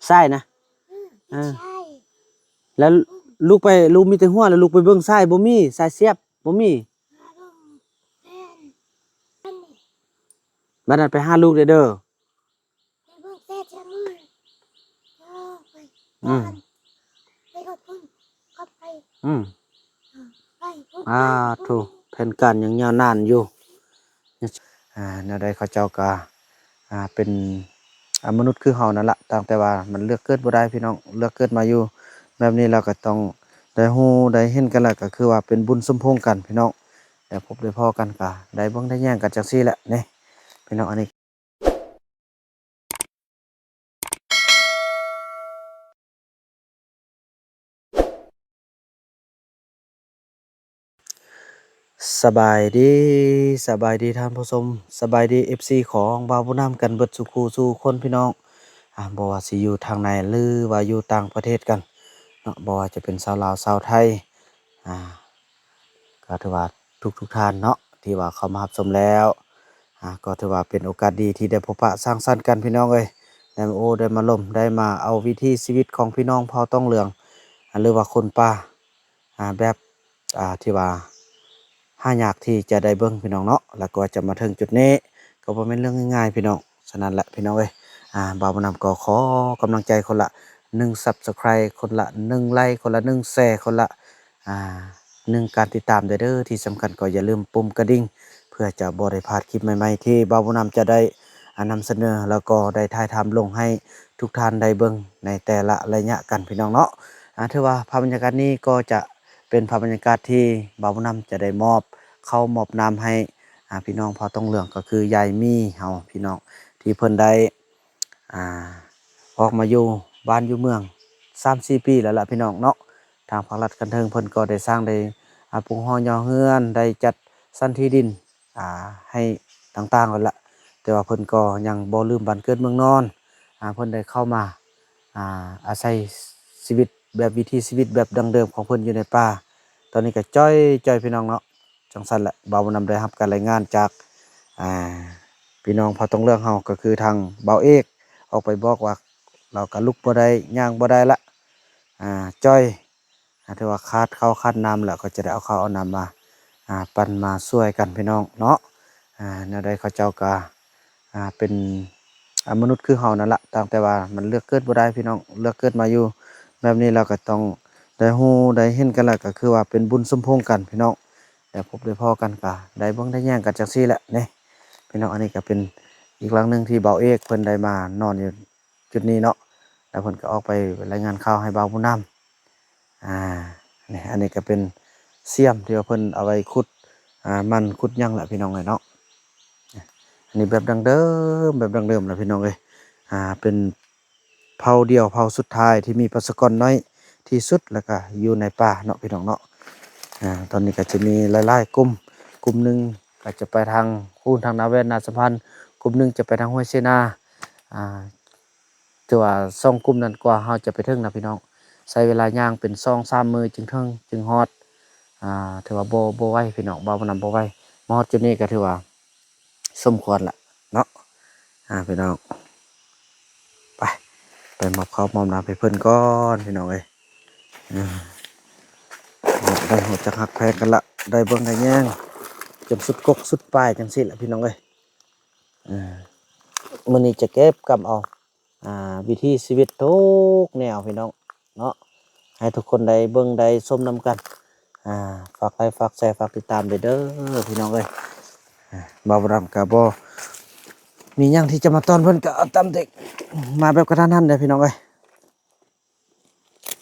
ຊາຍນະ ອືມ ເອີ ໃຊ່ ແລ້ວລູກໄປ ລູກມີແຕ່ຫົວ ແລ້ວລູກໄປເບິ່ງຊາຍບໍ່ມີ ຊາຍສຽບບໍ່ມີ ຫາເບິ່ງແຜ່ນ ບັດນັ້ນໄປຫາລູກເດີ້ ເດີ້ ໄປເບິ່ງແຕ່ຈະມື້ ເອີ ໄປ ອືມ ກ່ອນ ໄປຮອດພຸ້ນ ກັບໄປ ອືມ ໄປພຸ້ນ ອາ ໄປພຸ້ນ ໂທ້ ແຜນການຍັງຍາວນານຢູ່ ອາ ແນວໃດເຂົາເຈົ້າກະ ອາ ເປັນ ອາ ມະນຸດຄືເຮົານັ້ນລະ ຕ່າງແຕ່ວ່າມັນເລືອກເກີດບໍ່ໄດ້ພີ່ນ້ອງ ເລືອກເກີດມາຢູ່ແບບນີ້ແລ້ວກະຕ້ອງໄດ້ຮູ້ໄດ້ເຫັນກັນ ແລ້ວກະຄືວ່າເປັນບຸນສົມພົງກັນພີ່ນ້ອງ ໄດ້ພົບໄດ້ພໍ້ກັນກະໄດ້ເບິ່ງໄດ້ແຍງກັນຈັ່ງຊີ້ແຫຼະນີ້ພີ່ນ້ອງ ອັນນີ້ ສະບາຍດີ ສະບາຍດີທ່ານຜູ້ຊົມ ສະບາຍດີ ເອັຟຊີ ຂອງບ່າວບຸນນຳກັນເບິດສູ່ຄູ່ສູ່ຄົນພີ່ນ້ອງ ອາ ບໍ່ວ່າຊິຢູ່ທາງໃນ ຫຼືວ່າຢູ່ຕ່າງປະເທດກັນເນາະ ບໍ່ວ່າຈະເປັນຊາວລາວ ຊາວໄທ ອາ ກໍຖືວ່າທຸກໆທ່ານເນາະ ທີ່ວ່າເຂົ້າມາຮັບຊົມແລ້ວ ອາ ກໍຖືວ່າເປັນໂອກາດດີທີ່ໄດ້ພົບປະສັງສັນກັນພີ່ນ້ອງເອີຍ ໄດ້ມາໂອ້ ໄດ້ມາລົມ ໄດ້ມາເອົາວິຖີຊີວິດຂອງພີ່ນ້ອງເຜົ່າຕອງເຫຼືອງ ອາ ຫຼືວ່າຄົນປ່າ ອາ ແບບ ອາ ທີ່ວ່າຫາຍາກທີ່ຈະໄດ້ເບິ່ງພີ່ນ້ອງເນາະ ແລ້ວກວ່າຈະມາເຖິງຈຸດນີ້ ກໍບໍ່ແມ່ນເລື່ອງງ່າຍໆພີ່ນ້ອງ ສະນັ້ນແຫຼະພີ່ນ້ອງເອີຍ ອາ ບ່າວບຸນນຳກໍຂໍກຳລັງໃຈຄົນລະໜຶ່ງ Subscribe ຄົນລະໜຶ່ງ Like ຄົນລະໜຶ່ງ Share ຄົນລະ ອາ ໜຶ່ງ ການຕິດຕາມເດີ້ ທີ່ສຳຄັນກໍຢ່າລືມປຸ່ມກະດິ່ງ ເພື່ອຈະບໍ່ໄດ້ພາດຄລິບໃໝ່ໆ ທີ່ບ່າວບຸນນຳຈະໄດ້ ອາ ນຳສະເໜີ ແລ້ວກໍໄດ້ຖ່າຍທຳລົງໃຫ້ທຸກທ່ານໄດ້ເບິ່ງໃນແຕ່ລະໄລຍະກັນພີ່ນ້ອງເນາະ ອາ ຖືວ່າພາບບັນຍາກາດນີ້ກໍຈະເປັນພາບບັນຍາກາດທີ່ບ່າວບຸນນຳຈະໄດ້ມອບເຂົ້າມອບນ້ຳໃຫ້ ອາ ພີ່ນ້ອງເຜົ່າຕອງເຫຼືອງ ກໍຄືຍາຍມີເຮົາພີ່ນ້ອງ ທີ່ເພິ່ນໄດ້ ອາ ອອກມາຢູ່ບ້ານຢູ່ເມືອງສາມສີ່ປີແລ້ວລະພີ່ນ້ອງເນາະ ທາງພາກລັດຂັ້ນເທິງເພິ່ນກໍໄດ້ສ້າງ ໄດ້ ອາ ປຸງຫໍຍໍເຮືອນ ໄດ້ຈັດສັນທີ່ດິນ ອາ ໃຫ້ຕ່າງໆແລ້ວລະ ແຕ່ວ່າເພິ່ນກໍຍັງບໍ່ລືມບ້ານເກີດເມືອງນອນ ອາ ເພິ່ນໄດ້ເຂົ້າມາ ອາ ອາໄສຊີວິດແບບ ວິຖີຊີວິດແບບດັ້ງເດີມຂອງເພິ່ນຢູ່ໃນປ່າ ຕອນນີ້ກໍຈ່ອຍໆ ພີ່ນ້ອງເນາະ ຈັ່ງຊັ້ນແຫຼະ ບ່າວບຸນນຳໄດ້ຮັບການລາຍງານຈາກ ອາ ພີ່ນ້ອງເຜົ່າຕອງເຫຼືອງເຮົາ ກໍຄືທາງບ່າວເອກ ອອກໄປບອກວ່າ ລາວກໍລຸກບໍ່ໄດ້ ຍ່າງບໍ່ໄດ້ລະ ອາ ຈ່ອຍ ອາ ຖືວ່າຂາດເຂົ້າຂາດນ້ຳແລ້ວ ກໍຈະໄດ້ເອົາເຂົ້າເອົານ້ຳມາ ອາ ປັນມາຊ່ວຍກັນພີ່ນ້ອງເນາະ ອາ ແນວໃດເຂົາເຈົ້າກໍ ອາ ເປັນ ອາ ມະນຸດຄືເຮົານັ້ນລະ ຕ່າງແຕ່ວ່າມັນເລືອກເກີດບໍ່ໄດ້ພີ່ນ້ອງ ເລືອກເກີດມາຢູ່ແບບນີ້ແລ້ວກໍຕ້ອງໄດ້ຮູ້ໄດ້ເຫັນກັນ ແລ້ວກໍຄືວ່າເປັນບຸນສົມພົງກັນພີ່ນ້ອງ ໄດ້ພົບໄດ້ພໍ້ກັນກໍໄດ້ເບິ່ງໄດ້ແຍງກັນຈັ່ງຊີ້ແຫຼະນີ້ພີ່ນ້ອງ ອັນນີ້ກໍເປັນອີກຫຼັງໜຶ່ງທີ່ບ່າວເອກເພິ່ນໄດ້ມານອນຢູ່ຈຸດນີ້ເນາະ ແລ້ວເພິ່ນກໍອອກໄປລາຍງານຂ່າວໃຫ້ບ່າວບຸນນຳ ອາ ນີ້ ອັນນີ້ກໍເປັນຊຽມທີ່ວ່າເພິ່ນເອົາໄວ້ຂຸດ ອາ ມັນຂຸດຫຍັງລະພີ່ນ້ອງເອີຍເນາະ ອັນນີ້ແບບດັ້ງເດີມ ແບບດັ້ງເດີມລະພີ່ນ້ອງເອີຍ ອາ ເປັນເຜົ່າດຽວເຜົ່າສຸດທ້າຍທີ່ມີປະຊາກອນໜ້ອຍທີ່ສຸດ ແລ້ວກໍຢູ່ໃນປ່າເນາະພີ່ນ້ອງເນາະ ອາ ຕອນນີ້ກໍຈະມີຫຼາຍໆກຸ່ມ ກຸ່ມໜຶ່ງກໍຈະໄປທາງພຸ້ນ ທາງນາແວ່ນ ນາສຳພັນ ກຸ່ມໜຶ່ງຈະໄປທາງຫ້ວຍເຊນາ ອາ ຖືວ່າສອງກຸ່ມນັ້ນກວ່າເຮົາຈະໄປເຖິງນະພີ່ນ້ອງ ໃຊ້ເວລາຍ່າງເປັນສອງສາມມື້ຈຶ່ງເຖິງ ຈຶ່ງຮອດ ອາ ຖືວ່າບໍ່ ບໍ່ໄວພີ່ນ້ອງ ບ່າວບຸນນຳບໍ່ໄວ ມາຮອດຈຸດນີ້ກໍຖືວ່າສົມຄວນລະເນາະ ອາ ພີ່ນ້ອງ ໄປ ໄປມອບເຂົ້າມອບນ້ຳໃຫ້ເພິ່ນກ່ອນພີ່ນ້ອງເອີຍ ອາ ໄດ້ຮູ້ຈັກຮັກແພງກັນລະ ໄດ້ເບິ່ງໄດ້ແຍງ ຈົນສຸດກົກສຸດປາຍຈັ່ງຊີ້ລະພີ່ນ້ອງເອີຍ ອາ ມື້ນີ້ຈະເກັບກຳເອົາ ອາ ວິຖີຊີວິດທຸກແນວພີ່ນ້ອງເນາະ ໃຫ້ທຸກຄົນໄດ້ເບິ່ງໄດ້ຊົມນຳກັນ ອາ ຝາກໄລຄ໌ ຝາກແຊ ຝາກຕິດຕາມເດີ້ ເດີ້ພີ່ນ້ອງເອີຍ ອາ ບ່າວບຸນນຳກໍບໍ່ມີຫຍັງທີ່ຈະມາຕ້ອນເພິ່ນ ກໍເອົາຕາມທີ່ມາແບບກະທັນຫັນເດີ້ພີ່ນ້ອງເອີຍ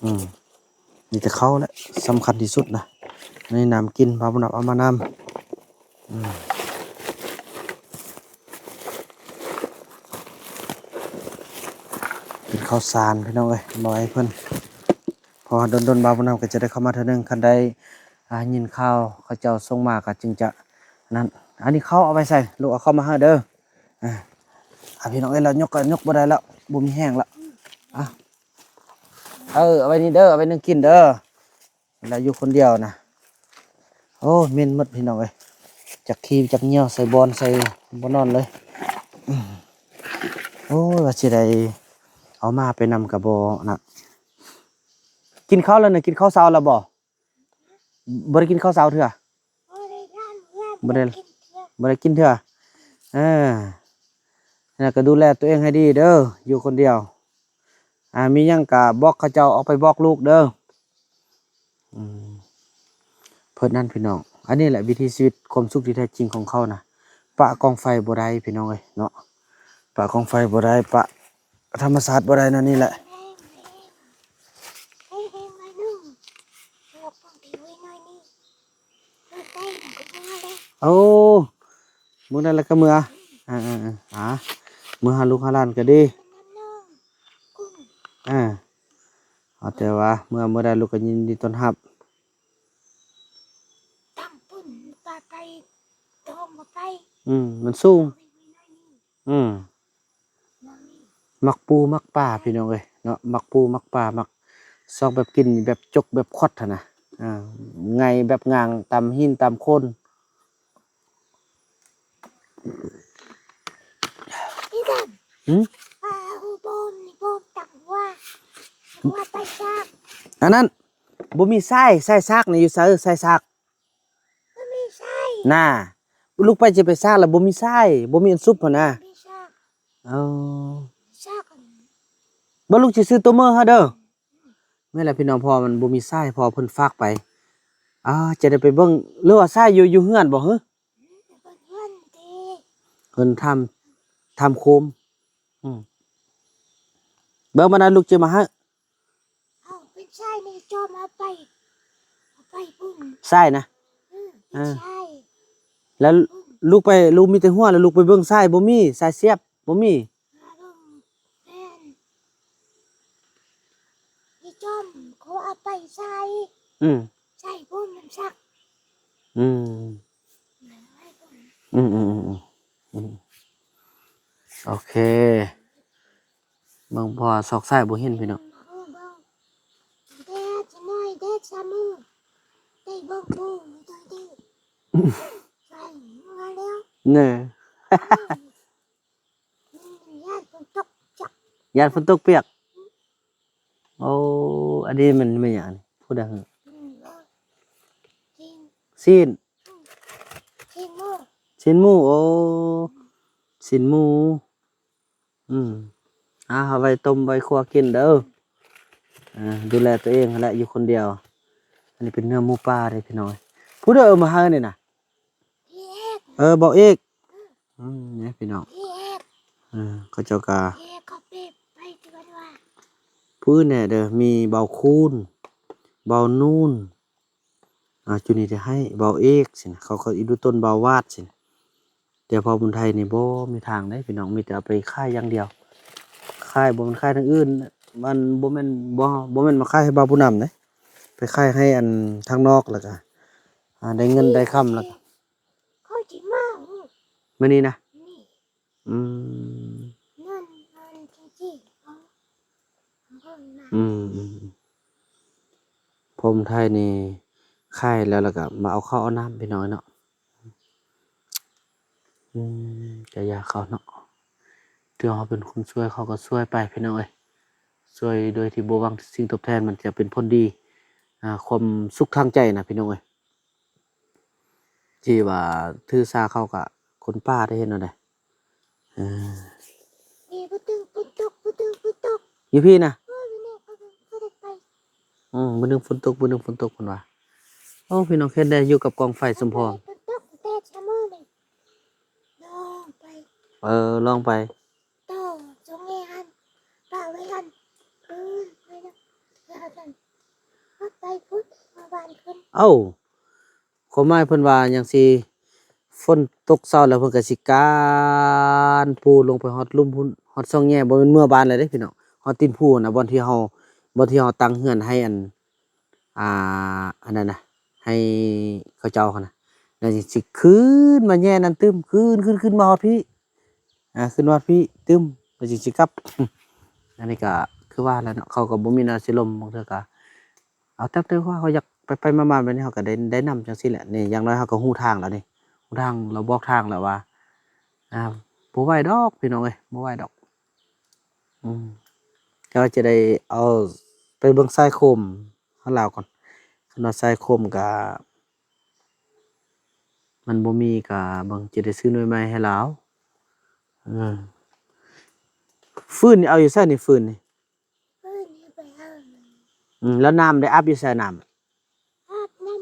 ອືມ ມີແຕ່ເຂົ້າແຫຼະສຳຄັນທີ່ສຸດນະ ໃນນ້ຳກິນ ບ່າວບຸນນຳເອົາມານຳ ອືມ ເປັນເຂົ້າສານພີ່ນ້ອງເອີຍ ມາໄວ້ໃຫ້ເພິ່ນ ເພາະວ່າດົນໆ ບ່າວບຸນນຳກໍຈະໄດ້ເຂົ້າມາເທື່ອໜຶ່ງ ຄັນໄດ້ ອາ ຍິນຂ່າວເຂົາເຈົ້າສົ່ງມາກໍຈຶ່ງຈະນັ້ນ ອັນນີ້ເຂົ້າເອົາໄວ້ໃສ ລູກເອົາເຂົ້າມາໃຫ້ເດີ້ ອາ ອາ ພີ່ນ້ອງເອີຍ ລາວຍົກກໍຍົກບໍ່ໄດ້ແລ້ວ ບໍ່ມີແຮງແລ້ວ ອາ ເອີ ເອົາໄວ້ນີ້ເດີ້ ເອົາໄວ້ໜຶ່ງກິນເດີ້ ລາວຢູ່ຄົນດຽວນະ ໂອ້ ເໝັນໝົດພີ່ນ້ອງເອີຍ ຈັກຂີ້ຈັກຍ່ຽວໃສ່ບ່ອນໃສ່ບໍ່ນອນເລີຍ ໂອ້ຍ ວ່າຊິໄດ້ ເອົາໝາໄປນຳກະບໍ່ນະ. ກິນເຂົ້າແລ້ວນະ? ກິນເຂົ້າເຊົ້າແລ້ວບໍ່? ບໍ່ໄດ້ກິນເຂົ້າເຊົ້າເທື່ອ? ບໍ່ໄດ້ ບໍ່ໄດ້ກິນເທື່ອ ບໍ່ໄດ້ກິນເທື່ອ. ເອີ ແລ້ວກໍດູແລຕົວເອງໃຫ້ດີເດີ ຢູ່ຄົນດຽວ. ອ່າ ມີຫຍັງກໍບອກເຂົາເຈົ້າ ອອກໄປບອກລູກເດີ. ອືມ ເພິ່ນນັ້ນພີ່ນ້ອງ ອັນນີ້ແຫຼະວິຖີຊີວິດ ຄວາມສຸກທີ່ແທ້ຈິງຂອງເຂົານະ. ປະກອງໄຟບໍ່ໄດ້ພີ່ນ້ອງເອີຍເນາະ ປະກອງໄຟບໍ່ໄດ້ ປະທຳມະຊາດບໍ່ໄດ້ນະ ນີ້ແຫຼະ. ໂອ້ ມື້ນັ້ນລະກະເມືອ ເອີໆ ອາ ເມືອຫາລູກຫາຫຼານກະດີ ອາ ເອົາແຕ່ວ່າເມືອ ເມືອໃດລູກກະຍິນດີຕ້ອນຮັບ. ຕຳປຸ້ນປາໄກ່ ໂດມບໍ່ໄປ ອືມ ມັນສູງ ອືມ ມັກປູມັກປາພີ່ນ້ອງເອີຍເນາະ ມັກປູມັກປາ ມັກຊອກແບບກິນແບບຈົກແບບຂອດຫັ້ນນະ ອ່າ ໄງ່ແບບງ່າງຕາມຫີນຕາມໂຄນ. ຫຶ? ອັນນັ້ນ ບໍ່ມີຊາຍ ຊາຍສາກນີ້ຢູ່ໃສ? ຊາຍສາກ ບໍ່ມີຊາຍ ນາ ລູກໄປຈະໄປສາກລະບໍ່ມີຊາຍ ບໍ່ມີອັນຊຸບຫັ້ນນາ ບໍ່ມີຊາຍ ເອີ ຊາຍ ບໍ່ ລູກຈະຊື້ໂຕເມີໃຫ້ເດີ. ແມ່ນແຫຼະພີ່ນ້ອງ ເພາະວ່າມັນບໍ່ມີຊາຍ ເພາະວ່າເພິ່ນຝາກໄປ ອ່າ ຈະໄດ້ໄປເບິ່ງ ຫຼືວ່າຊາຍຢູ່ ຢູ່ເຮືອນບໍ່ຫື? ເພິ່ນຖາມ ຖາມໂຄມ ອືມ ເບິ່ງບັດນັ້ນລູກຈະມາໃຫ້ ເອົາ ເປັນຊາຍນີ້ຈອມເອົາໄປ ເອົາໄປພຸ້ນ ຊາຍນະ ເອີ ເປັນຊາຍ ແລ້ວລູກໄປ ລູກມີແຕ່ຫົວ ແລ້ວລູກໄປເບິ່ງຊາຍບໍ່ມີ ຊາຍສຽບບໍ່ມີ ຫາເບິ່ງແມ່ນ ອີຈອມເຂົາເອົາໄປໃສ່ ອືມ ໃສ່ຜົມນ້ຳສັກ ອືມ ອືມໆໆ ອືມ ໂອເຄ ເບິ່ງ ເພາະວ່າຊອກຊ້າຍບໍ່ເຫັນພີ່ນ້ອງ ເບິ່ງ ແດດຊະໜ້ອຍ ແດດຊະມື້ ໄດ້ເບິ່ງໂປ້ງຢູ່ໃຕ້ເດີ ໃສ່ມາແລ້ວ ເນີ ຢ້ານຝົນຕົກ ຢ້ານຝົນຕົກປຽກ ໂອ້ ອັນນີ້ມັນແມ່ນຫຍັງນີ້ ຜູ້ໃດຫື? ຊີ້ນ ຊີ້ນ ຊີ້ນໝູ ໂອ້ ຊີ້ນໝູ ອືມ ອ່າ ເອົາໄວ້ຕົ້ມໄວ້ຄົວກິນເດີ ອ່າ ດູແລຕົວເອງຫັ້ນແຫຼະ ຢູ່ຄົນດຽວ ອັນນີ້ເປັນເນື້ອໝູປ່າເດ້ພີ່ນ້ອງ ຜູ້ໃດເອົາມາໃຫ້ນີ້ນະ? ເອີ ເບົາເອກ ອືມ ນີ້ພີ່ນ້ອງ ເອີ ເຂົາເຈົ້າກະ ຜູ້ອື່ນແດ່ເດີ ມີເບົາຄູນ ເບົານູນ ອ່າ ຈຸນີ້ໄດ້ໃຫ້ເບົາເອກຊີ້ນະ ເຂົາ ເຂົາອີດູຕົນເບົາວາດຊີ້ນະ ແຕ່ພໍ່ບຸນໄທນີ້ບໍ່ມີທາງເດ້ພີ່ນ້ອງ ມີແຕ່ເອົາໄປຂາຍຢ່າງດຽວ ຂາຍ ບໍ່ແມ່ນຂາຍທາງອື່ນ ມັນບໍ່ແມ່ນ ບໍ່ ບໍ່ແມ່ນມາຂາຍໃຫ້ບ່າວຜູ້ນຳເດ້ ໄປຂາຍໃຫ້ອັນທາງນອກ ແລ້ວກະ ອ່າ ໄດ້ເງິນໄດ້ຄຳ ແລ້ວກະ ເຂົາຊິມາມື້ນີ້ນະ ນີ້ ອືມ ນັ້ນ ນັ້ນ ອືມ ອືມ ຜົມໄທນີ້ຂາຍແລ້ວ ແລ້ວກະມາເອົາເຂົ້າເອົານ້ຳພີ່ນ້ອງເນາະ ອືມ ກະຢ່າເຂົາເນາະ ຖືເຮົາເປັນຄົນຊ່ວຍ ເຂົາກໍຊ່ວຍໄປພີ່ນ້ອງເອີຍ ຊ່ວຍໂດຍທີ່ບໍ່ຫວັງສິ່ງຕອບແທນ ມັນຈະເປັນຜົນດີ ອ່າ ຄວາມສຸກທາງໃຈນະພີ່ນ້ອງເອີຍ. ທີ່ວ່າຖືສາເຂົາກະຄົນປ່າໄດ້ເຮັດແນວໃດ ເອີ ນີ້ບໍ່ຕຶງຝົນຕົກ ບໍ່ຕຶງຝົນຕົກ ຢູ່ພີ້ນະ ເອີ ຢູ່ນີ້ກໍ ກໍໄດ້ໄປ ອືມ ບໍ່ດຶງຝົນຕົກ ບໍ່ດຶງຝົນຕົກເພິ່ນວ່າ ໂອ້ ພີ່ນ້ອງເຫັນໄດ້ຢູ່ກັບກອງໄຟສົມພອງ ຝົນຕົກແຕ່ຊະມື້ນີ້ ລອງໄປ ເອີ ລອງໄປ ຕໍ່ ສອງແງ່ຫັ້ນ ປະໄວ້ຫັ້ນ ເອີ ໄປນະ ເອີ ໄປພຸ້ນ ມາບ້ານເພິ່ນ ເອົ້າ ຄວາມໝາຍເພິ່ນວ່າຫຍັງຊີ້ ຝົນຕົກເຊົ້າແລ້ວເພິ່ນກໍຊິການປູລົງໄປຮອດລຸ່ມພຸ້ນ ຮອດຊ່ອງແຫຍ່ ບໍ່ແມ່ນເມືອບ້ານແລ້ວເດ້ພີ່ນ້ອງ ຮອດຕີນພູນະ ບ່ອນທີ່ເຮົາ ບ່ອນທີ່ເຮົາຕັ້ງເຮືອນໃຫ້ອັນ ອ່າ ອັນນັ້ນນະ ໃຫ້ເຂົາເຈົ້າຫັ້ນນະ ແລ້ວຊິຂຶ້ນມາແຫຍ່ນັ້ນຕື່ມ ຂຶ້ນ ຂຶ້ນ ຂຶ້ນມາຮອດພີ້ ອ່າ ຂຶ້ນຮອດພີ້ຕື່ມ ແລ້ວຈຶ່ງຊິກັບ ອັນນີ້ກໍຄືວ່າແຫຼະເນາະ ເຂົາກໍບໍ່ມີແນວຊິລົມ ບາງເທື່ອກໍ ເອົາ ແຕ່ ແຕ່ວ່າເຂົາຢາກໄປໄປມາມາແບບນີ້ ເຮົາກໍໄດ້ ໄດ້ນຳຈັ່ງຊີ້ແຫຼະ ນີ້ ຢ່າງໜ້ອຍເຮົາກໍຮູ້ທາງແລ້ວນີ້ ຮູ້ທາງ ລາວບອກທາງແລ້ວວ່າ ອ່າ ບໍ່ໄຫວດອກພີ່ນ້ອງເອີຍ ບໍ່ໄຫວດອກ ອືມ ເຈົ້າຈະໄດ້ເອົາໄປເບິ່ງຊາຍໂຄມຂອງລາວກ່ອນ. ຄັນວ່າຊາຍໂຄມກະມັນບໍ່ມີ ກະເບິ່ງຈະໄດ້ຊື້ໜ່ວຍໃໝ່ໃຫ້ລາວ. ເອີ ຟືນນີ້ເອົາຢູ່ໃສນີ້ ຟືນນີ້? ຟືນນີ້ໄປເອົາ ອືມ ແລ້ວນ້ຳໄດ້ອາບຢູ່ໃສ ນ້ຳ? ອາບນ້ຳ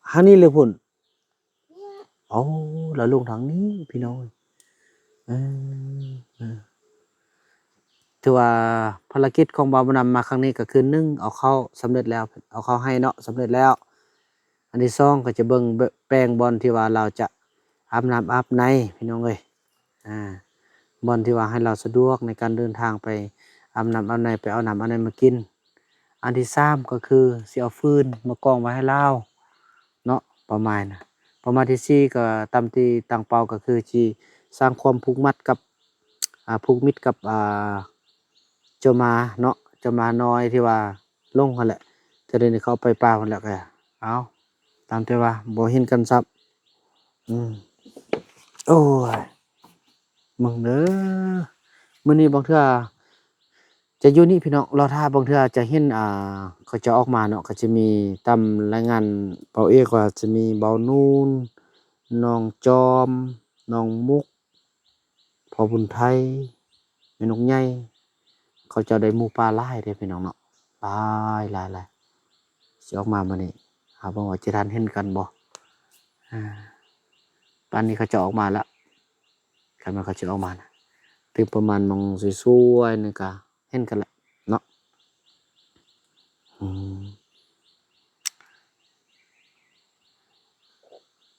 ທາງນີ້ຫຼືພຸ້ນ? ໂອ້ ລາວລົງທາງນີ້ພີ່ນ້ອງ. ເອີ ເອີ ຖືວ່າພາລະກິດຂອງບ່າວບຸນນຳມາຄັ້ງນີ້ກໍຄື ໜຶ່ງ ເອົາເຂົ້າສຳເລັດແລ້ວ ເອົາເຂົ້າໃຫ້ເນາະ ສຳເລັດແລ້ວ. ອັນທີສອງກໍຈະເບິ່ງແປງບ່ອນທີ່ວ່າລາວຈະອາບນ້ຳອາບໃນພີ່ນ້ອງເອີຍ. ອ່າ ບ່ອນທີ່ວ່າໃຫ້ລາວສະດວກໃນການເດີນທາງໄປອາບນ້ຳອາບໃນ ໄປເອົານ້ຳເອົາໃນມາກິນ. ອັນທີສາມກໍຄືຊິເອົາຟືນມາກອງໄວ້ໃຫ້ລາວເນາະ ເປົ້າໝາຍນະ. ເປົ້າໝາຍທີສີ່ກໍຕາມທີ່ຕັ້ງເປົ້າກໍຄືຊິສ້າງຄວາມຜູກມັດກັບ ອ່າ ຜູກມິດກັບ ອ່າ ເຈົ້າໝາເນາະ ເຈົ້າໝານ້ອຍທີ່ວ່າລົງຫັ້ນແຫຼະ. ແຕ່ດຽວນີ້ເຂົາໄປປ່າພຸ້ນແລ້ວ ກໍເອົາ ຕາມແຕ່ວ່າບໍ່ເຫັນກັນຊ້ຳ. ອືມ ໂອ້ຍ ເບິ່ງເດີ ມື້ນີ້ບາງເທື່ອຈະຢູ່ນີ້ພີ່ນ້ອງ ລໍຖ້າບາງເທື່ອຈະເຫັນ ອ່າ ເຂົາເຈົ້າອອກມາເນາະ ກໍຈະມີຕາມລາຍງານເບົາເອກວ່າຈະມີເບົານູນ ນ້ອງຈອມ ນ້ອງມຸກ ພໍ່ບຸນໄທ ແມ່ນົກໃຫຍ່ ເຂົາເຈົ້າໄດ້ໝູປ່າຫຼາຍເດ້ພີ່ນ້ອງເນາະ ຫຼາຍໆໆ. ຊິອອກມາມື້ນີ້ ຫາເບິ່ງວ່າຈະທັນເຫັນກັນບໍ່. ອ່າ ປານນີ້ເຂົາເຈົ້າອອກມາແລ້ວ ຄັນວ່າເຂົາເຈົ້າອອກມານະ ຕື່ມປະມານໂມງສວຍໆ ນີ້ກະເຫັນກັນແຫຼະເນາະ. ອືມ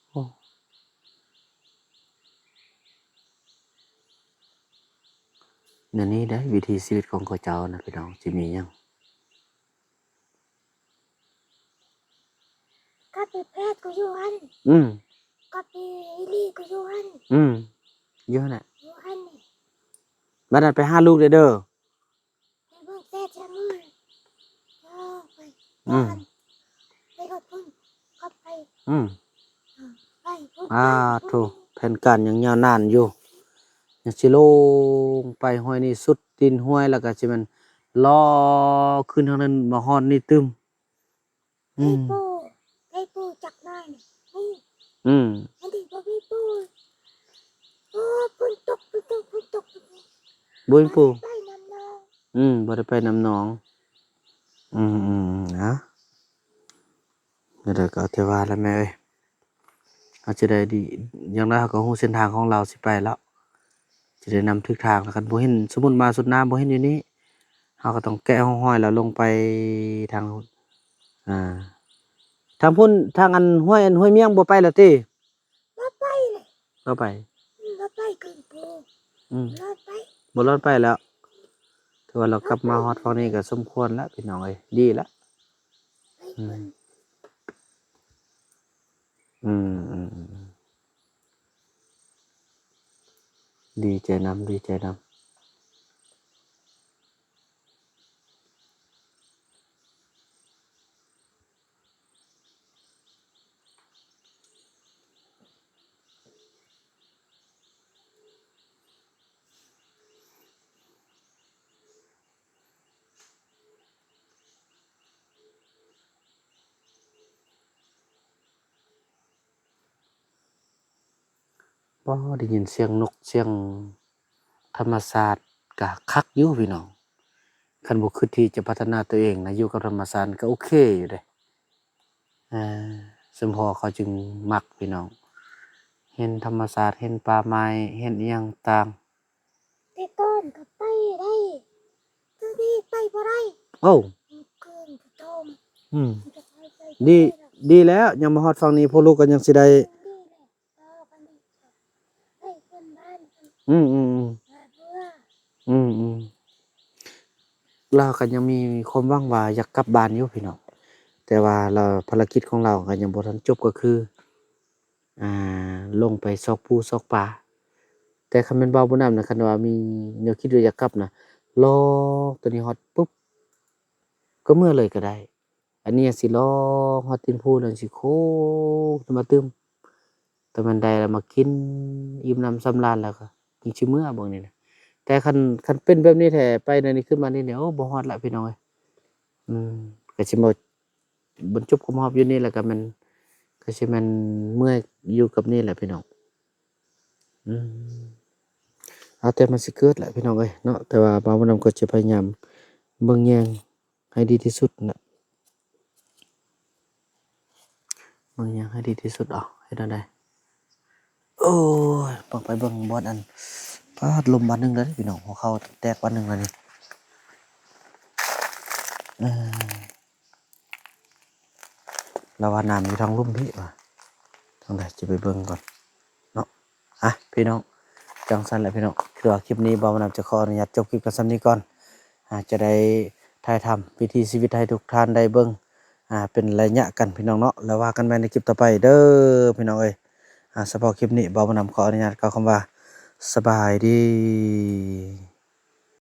ໂອ້ ແນວນີ້ເດ້ ວິຖີຊີວິດຂອງເຂົາເຈົ້ານະພີ່ນ້ອງ ຊິມີຫຍັງ. ກັບອີແພດກໍຢູ່ຫັ້ນ ອືມ ກັບອີລີກໍຢູ່ຫັ້ນ ອືມ ຢູ່ຫັ້ນນະ ຢູ່ຫັ້ນນີ້. ບັດນັ້ນໄປຫາລູກເດີ້ ເດີ ໄປເບິ່ງແຕ່ຈະມື້ ເອີ ໄປ ອືມ ໄປຮອດພຸ້ນ ກັບໄປ ອືມ ໄປພຸ້ນ ອາ ໄປພຸ້ນ ໂທ້ ແຜນການຍັງຍາວນານຢູ່ ຍັງຊິລົງໄປຫ້ວຍນີ້ ສຸດຕີນຫ້ວຍ ແລ້ວກໍຊິແມ່ນເລາະຂຶ້ນທາງນັ້ນ ມາຮອດນີ້ຕື່ມ. ອືມ ໄປປູ ໄປປູຈັກໜ້ອຍນີ້ ອືມ ອັນນີ້ບໍ່ມີປູ. ໂອ້ ຝົນຕົກ ຝົນຕົກ ຝົນຕົກ ຝົນຕົກ ບໍ່ມີປູ ໄປນຳໜອງ ອືມ ບໍ່ໄດ້ໄປນຳໜອງ. ອືມໆໆ ນະ ແນວໃດກໍເອົາແຕ່ວ່າລະແມ່ເອີຍ ເຮົາຈະໄດ້ດີ ຢ່າງໜ້ອຍເຮົາກໍຮູ້ເສັ້ນທາງຂອງລາວຊິໄປແລ້ວ ຈະໄດ້ນຳຖືກທາງ. ແລ້ວຄັນບໍ່ເຫັນ ສົມມຸດມາສຸດນ້ຳບໍ່ເຫັນຢູ່ນີ້ ເຮົາກໍຕ້ອງແກະຮ່ອງຮອຍແລ້ວລົງໄປທາງ ອ່າ ທາງພຸ້ນ ທາງອັນຫ້ວຍ ອັນຫ້ວຍມຽງບໍ່ໄປແລ້ວຕິ? ບໍ່ໄປເລີຍ ບໍ່ໄປ ອືມ ບໍ່ໄປ ຂຶ້ນພູ ອືມ ລອດໄປ ບໍ່ລອດໄປແລ້ວ. ຖືວ່າລາວກັບມາຮອດຝັ່ງນີ້ກໍສົມຄວນແລ້ວ ພີ່ນ້ອງເອີຍ ດີແລ້ວ. ອືມ ອືມ ອືມ ອືມ ອືມ ດີໃຈນຳ ດີໃຈນຳ. ບໍ່ ໄດ້ຍິນສຽງນົກ ສຽງທຳມະຊາດກະຄັກຢູ່ພີ່ນ້ອງ. ຄັນບໍ່ຄິດທີ່ຈະພັດທະນາຕົວເອງນະ ຢູ່ກັບທຳມະຊາດກະໂອເຄຢູ່ເດ້. ເອີ ຊຸມພໍ່ເຂົາຈຶ່ງມັກພີ່ນ້ອງ ເຫັນທຳມະຊາດ ເຫັນປ່າໄມ້ ເຫັນອີ່ຫຍັງຕ່າງ. ແຕ່ກ່ອນກໍໄປໄດ້ ດຽວນີ້ໄປບໍ່ໄດ້. ໂອ້ ເມື່ອຄືນກໍໂທມາ ອືມ ດີ ດີແລ້ວ ຍັງມາຮອດຝັ່ງນີ້ ພວກລູກກໍຍັງຊິໄດ້ ດີແລ້ວ ເອີ ບັດນີ້ໄປເພື່ອນບ້ານ ອືມໆໆ ຫາເບື່ອ ອືມໆ ລາວກໍຍັງມີຄວາມຫວັງວ່າຢາກກັບບ້ານຢູ່ພີ່ນ້ອງ ແຕ່ວ່າລາວ ພາລະກິດຂອງລາວກໍຍັງບໍ່ທັນຈົບ ກໍຄື ອ່າ ລົງໄປຊອກປູຊອກປາ. ແຕ່ຄັນແມ່ນບ່າວບຸນນຳນະ ຄັນວ່າມີແນວຄິດວ່າຢາກກັບນະ ລອກຕົວນີ້ຮອດປຸບ ກໍເມືອເລີຍກໍໄດ້. ອັນນີ້ຊິລອກຮອດຕີນພູ ແລ້ວຊິໂຄ້ງມາຕື່ມ ຕອນມັນໄດ້ແລ້ວມາກິນ ອີ່ມນ້ຳສຳລານແລ້ວກໍຈຶ່ງຊິເມືອ. ເບິ່ງນີ້ນະ ແຕ່ຄັນ ຄັນເປັນແບບນີ້ແທ້ ໄປແນວນີ້ຂຶ້ນມານີ້ ໂອ້ ບໍ່ຮອດລະພີ່ນ້ອງເອີຍ. ອືມ ກໍຊິມາບັນຈົບຄວາມຮອບຢູ່ນີ້ ແລ້ວກໍແມ່ນ ກໍຊິແມ່ນເມື່ອຍຢູ່ກັບນີ້ແຫຼະພີ່ນ້ອງ. ອືມ ເອົາແຕ່ມັນຊິເກີດແຫຼະພີ່ນ້ອງເອີຍເນາະ. ແຕ່ວ່າບ່າວບຸນນຳກໍຈະພະຍາຍາມເບິ່ງແຍງໃຫ້ດີທີ່ສຸດນະ ເບິ່ງແຍງໃຫ້ດີທີ່ສຸດ. ເອົາ ເຮັດແນວໃດ? ໂອ້ຍ ເບິ່ງໄປເບິ່ງບ່ອນອັນ ປາດ ລົມບາດໜຶ່ງແລ້ວເດ້ພີ່ນ້ອງ ຫົວເຂົ່າແຕກບາດໜຶ່ງແລ້ວນີ້. ເອີ ລາວວ່ານ້ຳຢູ່ທາງລຸ່ມພີ້ວ່າ ທາງໃດ ຈະໄປເບິ່ງກ່ອນເນາະ. ອ່ະ ພີ່ນ້ອງ ຈັ່ງຊັ້ນແຫຼະພີ່ນ້ອງ ຄືວ່າຄລິບນີ້ບ່າວບຸນນຳຈະຂໍອະນຸຍາດຈົບຄລິບກັນສ່ຳນີ້ກ່ອນ. ອ່າ ຈະໄດ້ຖ່າຍທຳວິຖີຊີວິດໃຫ້ທຸກທ່ານໄດ້ເບິ່ງ ອ່າ ເປັນໄລຍະກັນພີ່ນ້ອງເນາະ. ແລ້ວວ່າກັນໃໝ່ໃນຄລິບຕໍ່ໄປເດີພີ່ນ້ອງເອີຍ. ອ່າ ສະເພາະຄລິບນີ້ ບ່າວບຸນນຳຂໍອະນຸຍາດກ່າວຄຳວ່າ ສະບາຍດີ.